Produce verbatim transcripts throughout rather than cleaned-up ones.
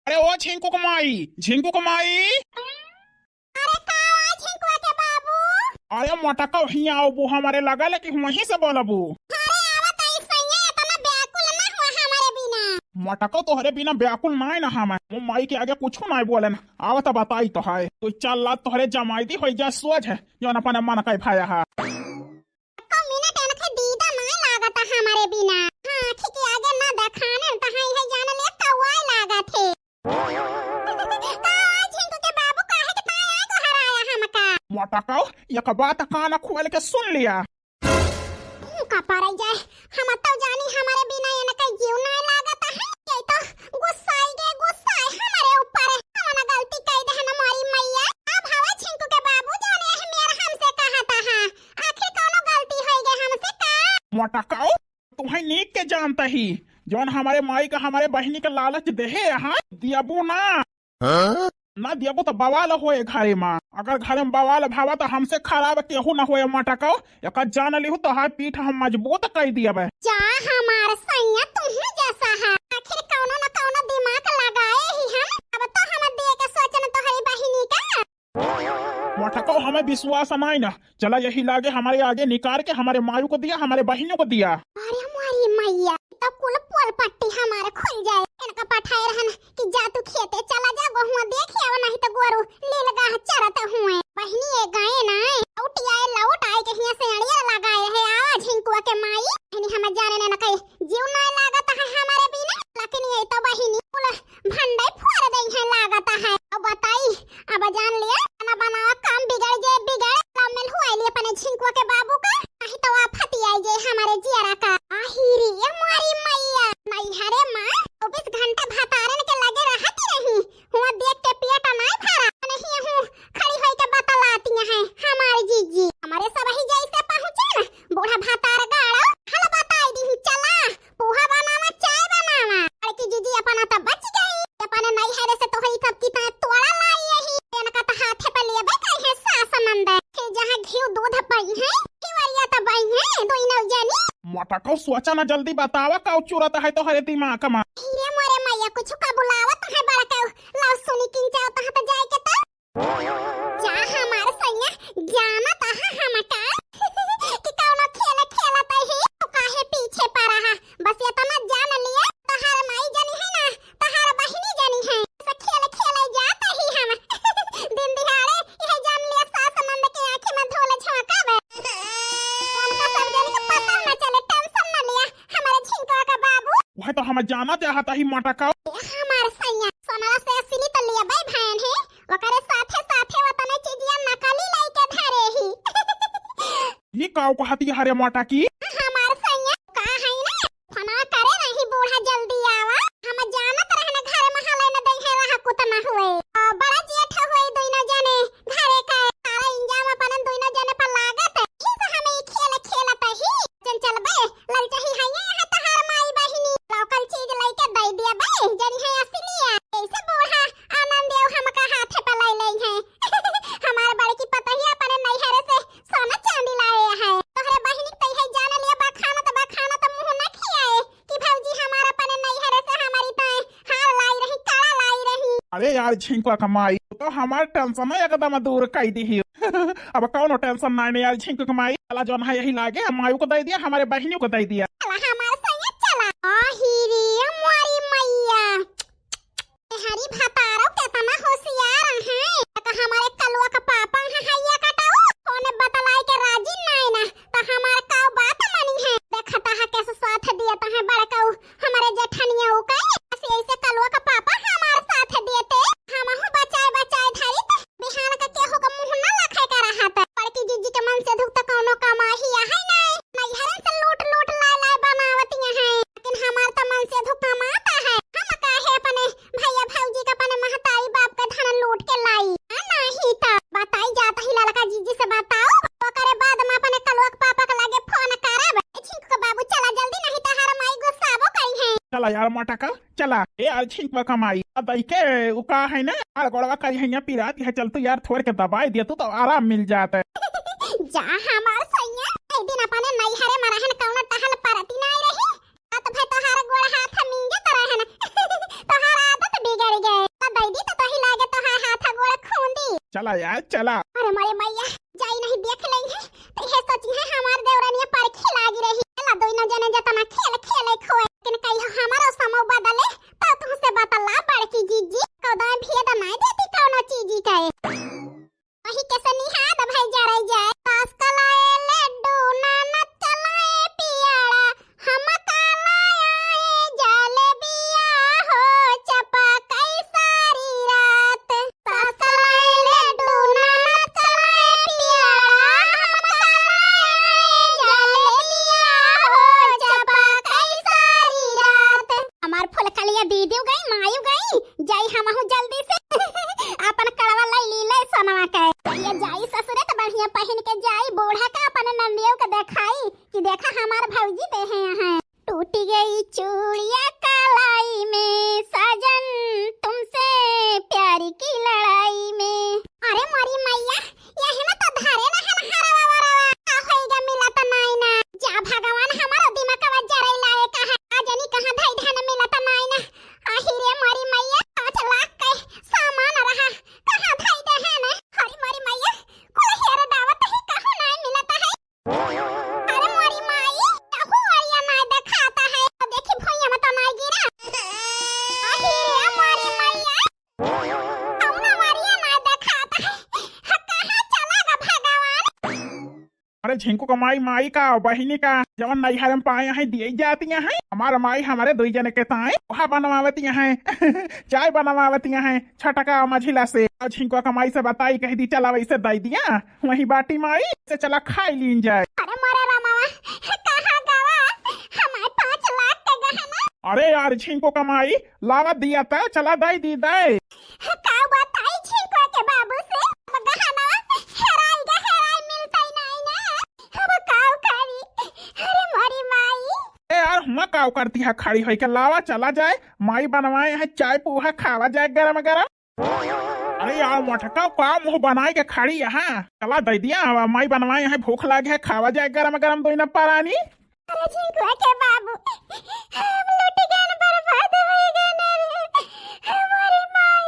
अरे ओ झिंकू के माई, झिंकू के माई। अरे का हुआ झिंकुआ के बाबू? अरे मोटकऊ, हियाँ आउ बू, हमरे लगल कि वहीं से बोलबू। अरे आवत आई सैया, इतना व्याकुल ना हुआ हमरे बिना। मोटकऊ, तोहरे बिना व्याकुल नाई ना हम। वो माई के आगे कुछ नाई बोलन। आवत बताई तो है। तू चल ला, तोहरे जमाई दी होई जा सोझ है, जौन अपने मन का भाया है। एको मिनट इनके दीदा नाई लागत हमरे बिना। हाँ, आँखी के आगे ना देखाने, तहाँ इहे जान ले कौआ लागत है। का हुआ झिंकू के बाबू, काहे के ताई आए गोहराया हमका? मोटकऊ, एक बात कान खोल के सुन लिया। का पड़ै जाए, हम तो जानी हमरे बिना इनके जीव नाई लागत है। ये तो गुस्साई गे गुस्साई हमरे ऊपर। कौन गलती कई देहन मोरी मैया? अब हवा झिंकू के बाबू जाने है मेर हमसे कहत है। आखिर कौनो गलती होई गे हमसे का? मोटकऊ, तुम्हें नीक के जानता ही, जौन हमरे माई का हमरे बहिनी का लालच देहे यहाँ, दियाबू ना। हाँ? ना दियाबू तो बवाल होए घरे मा। अगर घरे मा बवाल भावा तो हमसे खराब केहू ना होए मोटकऊ। एकर जान लिहू तो हाय पीठ हम मजबूत कई दियाबे। जा हमार सैया तुही जैसा है। आखिर कौनो न कौनो दिमाग लगाए ही हम। अब तो हम दे के सोचन तोहरी बहिनी का। मोटकऊ, हमें विश्वास नाई ना। चला यही लागे हमरे आगे निकार के हमरे मायू को दिया, हमरे बहिनों को दिया। अरे मोरी मैया, तो कुल पोल पट्टी हमारे खुल जाए। इनका पठाए रहन कि जा तू खेते चला जा, गोहुआ देख आवा, नहीं तो गोरू लील गाह चरत हुए। बहिनी ये गए ना, लौट आए, लौट आए के हियाँ से अड़िया लगाए है। आवा झिंकुआ के माई, बहिनी हम जाने ना कहीं जीव ना लागत है हमारे बिना, लेकिन ये तो बहिनी कुल भंडई फोड़ दई है लागत है। अब बताई, अब जान लिया, खाना बनावा काम बिगड़ जाए, बिगड़। लव मिल हुआ लिए अपने झिंकुआ के बाबू का, नहीं तो आफत आई जाए हमारे जियरा का। आही रे, ये मोरी मैया, नैहरे माँ चौबीस घंटा भतारन के लगे रहती रही, हुआ देख के पेट नाई भरा, नहीं हूँ खड़ी होई के बतलाती हैं हमारी जीजी। हमारे सब ही जैसे पहुँचे न, बूढ़ा भतार गाड़ो, हल बताई दी, चला, पोहा बनावा, चाय बनावा। बड़की जीजी अपना त बच गई, अपने नैहरे से तोहरी सब की ताए तोड़ा लाई यही। इनका त हाथे पे लेबे कहे सास नंद। फिर जहाँ घी दूध पाई है, खिवरिया त पाई है, दोनों जनी। मोटकऊ, सोचा ना, जल्दी बतावा, का चुरत है तोहरे दिमाग मा? हीरे मोरे मैया, कुछ का बुलावत है बड़का, लाओ सुनी किन चाहत है तो जाए के तो। जा हमार सैया, जानत अहा हमका कि कौनो खेल खेलत ही, तू काहे पीछे पड़ा हा? बस इतना जान लिया, तहार माई जनी है ना, तहार बहिनी जनी है, से खेल खेले जात ही हम। दिन दिहाड़े यह जान लिया, सास नंद के आँखी में धूल झोंकावे। हमका सब जन के पता न चले, tension न लिया, हमारे झिंकवा का बाबू। वह तो हम जाना चाहत ही मोटकऊ। हमार सैया, सोनवा से असली तो लिया भाई भाई है, ओकरे साथे साथे ओतने चीजिया नकली लइके धरे ही। ई काउ कहती हरे मोटकी? हमार सैया का है ना, फोनवा करे नहीं बूढ़ा जल्दी आवा। हम जानत रहन घर में हले न दई है रहा कुत न हुए। आ, बड़ा जेठ हुए दोनों जने घरे का सारा इंजाम अपन दोनों जने पर लागत। ही से हम ई खेल खेलत ही। जन चलबे, ललचही है ये है तहार माई बहिनी। Local चीज लइके दई दिया बे, जनी है असलिया। कैसे बूढ़ा आनंद देव हमका हाथे पे लाई लई है। हमार बड़की पतहिया अपने नैहरे से सोना चांदी लाए है। तोहरे बहिनी के तैहे जान लिया, बखानत बखानत मुंह न खियाए कि भौजी हमार अपने नैहरे से हमारी ताए हार लाई रही, कड़ा लाई रही। अरे यार झिंकुआ का माई, तो हमार tension एकदम दूर कई दी। अब कौनो tension नाई, नाई यार झिंकुआ का माई, चला जौन है यही लागे, हम मायू को दे दिया, हमारे बहिनियों को दे दिया। चला हमार सैया चला। आही रे मोरी मैया। हरी भतारो केतना होशियार है। त हमारे कलुआ का पापा है हैया कटाऊ। कौने बतलाई के राजी नाई ना। त हमार का बात मानी है। देखता है कैसे साथ दिया त है बड़काऊ। हमारे जेठनिया ऊ कहे। ऐसे ऐसे कलुआ का पापा हमार साथ देते। हमहू बचाए बचाए धरी त बिहान का केहू का मुंह ना लखाए का रहा त। बड़की जीजी के मन से दुख त कौनो कमाही है नाई। नैहरन से लूट लूट लाए लाए बनावतिया है। लेकिन हमार त मन से धुका माता है। हम काहे अपने भैया भौजी के, अपने महतारी बाप के धन लूट के लाई? हाँ, नाही त बताई जात ही ललका जीजी से बताओ। ओकरे बाद में अपने कलुआ के पापा के लगे फोन करब। ए झिंकू के बाबू चला जल्दी, नहीं त हर माई गुस्साबो करी है। चला यार मोटका, चला। ए यार झिंकू का माई, अब दई के उ का है ना, यार गोड़वा करी है पिरात है, चल तू यार थोड़ के दबाई दिया तू तो आराम मिल जात है। जा हमार सैया, एक दिन अपने नैहरे में रहन कौनो टहल परती नाई रही। रात भर तोहार गोड़ हाथ मिंजत रहन। तोहार आदत बिगड़ गए। चला यार, चला। अरे मोरे मैया, जाई नहीं देख लेई है, तो ये सोची है हमार देवरनिया परखी लागी रही। चला दोनों जने जतना खेल खेले खोए, लेकिन कहियो हमारो समूह बदले, तो तुमसे बतला बड़की जीजी, कौदा भेद नहीं देती कौनो चीजी का। वही कैसे निहाद भाई जा रही जाए। रसकलाई लड्डू ननद चलाए पियाड़ा, हम काला आए जलेबिया हो चपकई सारी रात। रसकलाई लड्डू ननद चलाए पियाड़ा, हम काला आए जलेबिया हो चपकई सारी रात। हमार फुलकलिया दीदी गई, मायू गई, जाई हमहू जल्दी से अपन कड़वा लई ली ले सोनवा के। ये जाई ससुरे त बढ़िया पहिन के जाई, बूढ़ा का अपन नंदियों के देखाई कि देखा हमार भौजी दे हैं यहाँ। टूट गई चूड़िया कलाई में, साजन तुमसे प्यार की लड़ाई में। अरे मोरी मैया, यही में तो धरे रहन हरवा वरवा। का होइगा, मिलत नाई ना। जा भगवान, हमारो दिमागवा जरई लाए कहा। आ जनी कहाँ धई धन मिलत नाई ना। आही रे मोरी मैया, पाँच लाख के सामान रहा, कहाँ धई दे है ना? हरी मोरी मैया, कुल हेर डावत ही कहूँ नाई मिलत है। अरे मोरी माई, कहूँ अरिया नाई देखाता है। देखी भुइया में तो नाई गिरा। आही रे मोरी मैया। कौनो वरिया ना देखात है। ह, कहाँ चला गा भगवान? अरे झिंकू का माई, माई का, बहिनी का, जवन नैहर में पाए हैं, दिए जाती हैं। हमार माई हमारे दुई जने के ताए पोहा बनवावती हैं, चाय बनवावती हैं, छोटका मझिला से। और झिंकू का माई से बताई, कह दी, "चला वैसे दई दिया, वही बाटी माई से, चला खाई लीन जाए।" अरे मोरे रामावा, कहाँ गवा हमार पाँच लाख के गहना? अरे यार, झिंकू का माई, लावा दिया त चला दई दी दे। का बताई झिंकू के बाबू से? अब गहना हेराई गा, हेराई मिलतई नाई ना। अब काउ करी? अरे मोरी माई। ए यार, हुआ काउ करती है खड़ी होई के? लावा चला जाए, माई बनवाए हैं चाय पोहा, खावा जाए गरम गरम। अरे यार मोटका, का मुँह बनाए के खड़ी यहाँ? चला दई दिया, अब माई बनवाए हैं, भूख लागे है, खावा जाए गरम गरम दोई ना परानी। अरे झिंकुआ के बाबू, हम लुटि गएन, बर्बाद होइ गएन रे, हमारी माई।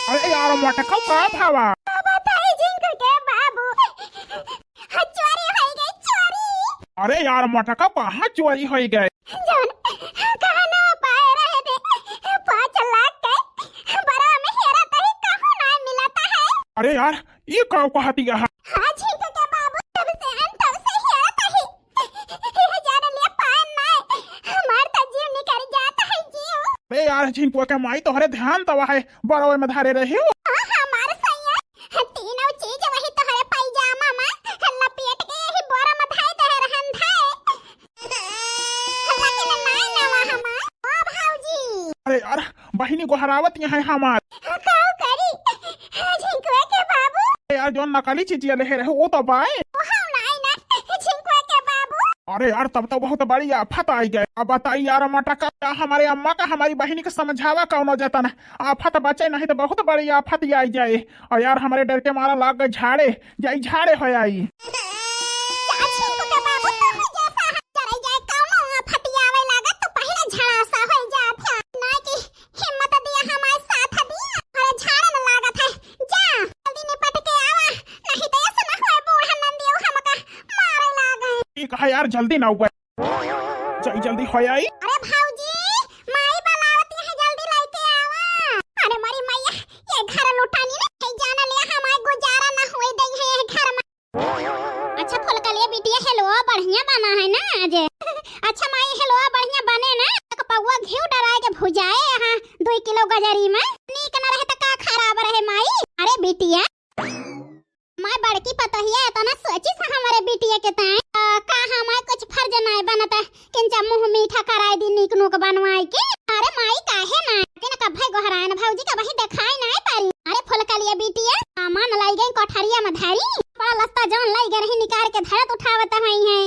अरे यार मोटका, का भावा? का बताई झिंकू के बाबू, चोरी होइ गई, चोरी। अरे यार मोटका, कहाँ चोरी होइ गए? जौन गहना पाए रहे थे पाँच लाख के, बरवा में हेरा तही कहूँ ना मिलता है। अरे यार, ये का कहती है? हाँ झिंकू के बाबू, जब से आन तब से हेरा तही। ये जान लिया पान नाय, हमार त जीव निकल जाता है जीव। अरे यार झिंकुआ के माई, तोहरे ध्यान तवा है, बरवे में धरे रही हो। हाँ, हमार सैया, तीनों चीज वही तोहरे पैजामा में लपेट के यही बोरा में धाई दे रहन धाई। लेकिन नाय नवा हमार। ओ भौजी। अरे यार, बहिनी गोहरावत यहाँ है हमार। का करी? झिंकुआ के बाबू। अरे यार, जौन नकली चीजिया लेहे रहे, वो तो बाय। ओ हम नाय ना, झिंकुआ के बाबू। अरे यार, तब तो बहुत बड़ी आफत आई गए। अब बताई यार मोटका, का हमारे अम्मा का हमारी बहिनी के समझावा कौनो जतन। आफत बचे नहीं तो बहुत बड़ी आफत आई जाए। और यार, हमारे डर के मारा लाग गए झाड़े, जाई झाड़े हो आई। जा झिंकू के बाबू, तोहरे जैसा है, चले जाए कौनो आफत आवे लागे तो पहले झड़ासा हो जात है। ना कि हिम्मत दिया हमारे साथ दिया, अरे झाड़े न लागत है। जा, जल्दी निपट के आवा, नहीं तो ऐसा ना होए बूढ़ा नंदियो हमका मारे लागे। ठीक है यार, जल्दी ना हुआ। जाई जल्दी हो आई। अरे भौजी, माई बुलावती है, जल्दी लेके आवा। अरे मोरी मैया, ये घर लुटानी ना, कहीं जाना लिया, हमारे गुजारा ना होए दई है ये घर में। अच्छा फुलकलिया बिटिया, हलवा बढ़िया बना है ना आज? अच्छा माई, हलवा बढ़िया बने ना? एक पौवा घिउ डराए के भुजाए यहाँ दुई किलो गजरी में। नीक न रहे त का खराब रहे माई? अरे बिटिया, माई बड़की पतोहिया एतना सोचिस हमरे बिटिया के ताई, आ, का हमार कुछ फर्ज नाय बनत है, किंचा मुँह मीठा कराए दी नीक नूक बनवाए के। अरे माई काहे ना, दिन कभे गोहरायन भौजी का वही देखाई नाय पारी। अरे फुलकलिया बिटिया, सामान लाई गई कोठरिया में धरी, बड़ा लस्ता जौन लाई गए रही निकाल के धरत उठावत हुई है।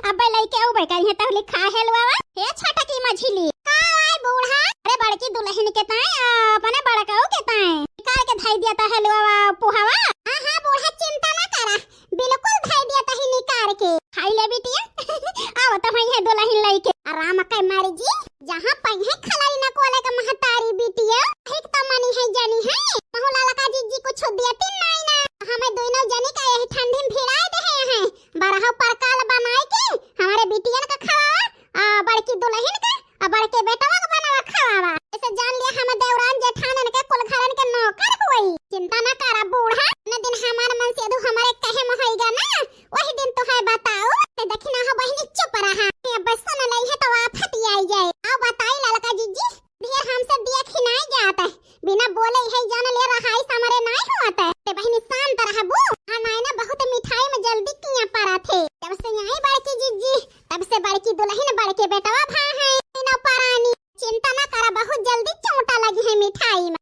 अबे लइके अउबे करिहे तहली खा हेलवावा। हे छोटकी मझिली, का आय बूढ़ा? अरे बड़की दुलहिन के ताई, आ, अपने बड़काऊ के ताई निकाल के धई दिया त हेलवावा पुहावा। हाँ, हाँ बूढ़ा, चिंता ना करा, बिल्कुल धई दिया तही निकाल के। खाई ले बिटिया, आवत हुई है दुलहिन लइके। आराम कै मारी जी, जहाँ पइहे खलाई न कोले के महतारी बिटिया, ठीक त मनी है जनी है। महू लाला चिंता ना करा बूढ़ा, न दिन हमार मन से दू हमरे कहे में होइगा ना, वही दिन तोहे बताऊ। ते देखी ना हो बहिनी, चुप रहा, अब सुन लई है तो आफत आई जाए। आओ बताई ललका जिज्जी, ढेर हमसे दिया खिनाई जात है, बिना बोले है जान ले रहाई समरे नाई होत है। ते बहिनी शांत रहबू, हम आए ना बहुत मिठाई में जल्दी किया पड़ा थे। जब से आई बड़की जिज्जी, तब से बड़की दुल्हन बड़के बेटवा भा है, नौपरानी। चिंता ना करा, बहुत जल्दी चोटा लगी है मिठाई में।